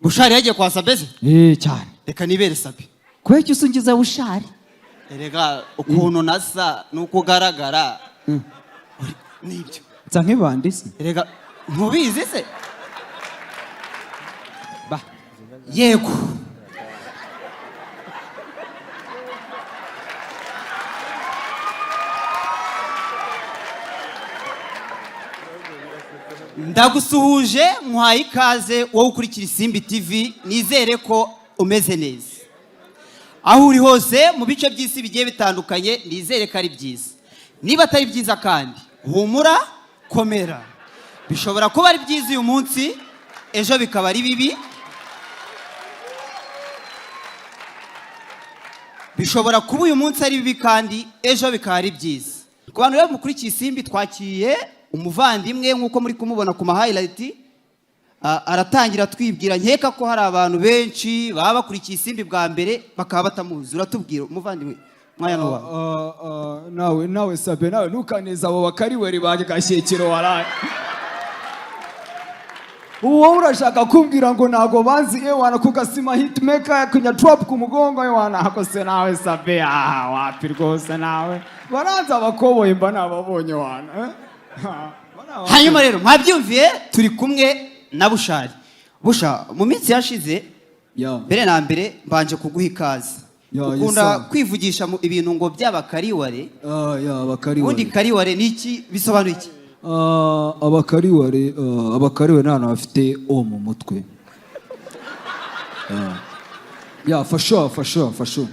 Bushari yagiye kwa Sabe se? Eh, cyane. Reka nibere Sabe. Kubera icyo usungiza Bushari? Erega ukuntu nasa nuko ugaragara nibyo. Nsa nk'ibandi se? Erega ntubizi se? Ba. Yego. Ndagusuhuje, muhaye ikaze wowe ukurikira Isimbi TV. Nizere ko umeze neza aho uri hose mu bice by'isi bigiye bitandukanye. Nizere ko ari byiza. Niba atari byiza kandi, humura, komera. Bishobora kuba ari byiza uyu munsi, ejo bikaba ari bibi. Bishobora kuba uyu munsi ari bibi kandi ejo bikaba ari byiza. Ku bantu rero mukurikiye Isimbi, twakiriye umuvandimwe nk'uko muri kumubona ku ma highlight. Aratangira twibwira. Nkeka ko hari abantu benshi baba bakurikiye Isimbi bwa mbere bakaba batamuzi. Uratubwira, umuvandimwe, mwanya ni uwawe. Nawe Sabe, nawe ntukaneze abo bakariweri ba Gashyekero. Waraye ubu wowe urashaka kumbwira ngo ntago banzi? Ewana, ku gasima, hitmaker, kunya drop ku mugongo. Ewana, ako se nawe Sabe, ah, wapi rwose, nawe baranzi. Abakoboyi mba nababonye wana, eh? Ha, mba nababonye. Hanyuma rero mwabyumviye, turi kumwe na Bushari. Busha, mu minsi yashize, mbere na mbere mbanje kuguha ikaze. Ya, Ukunda yes, sir. kwivugisha mu ibintu ngo by'abakariware. Ah, ya, abakariware. Ubundi kariware ni iki? Bisobanuye iki? Ah, abakariware, ah, abakariware ni abantu bafite o mu mutwe. Ah. Ya, fasho fasho fasho.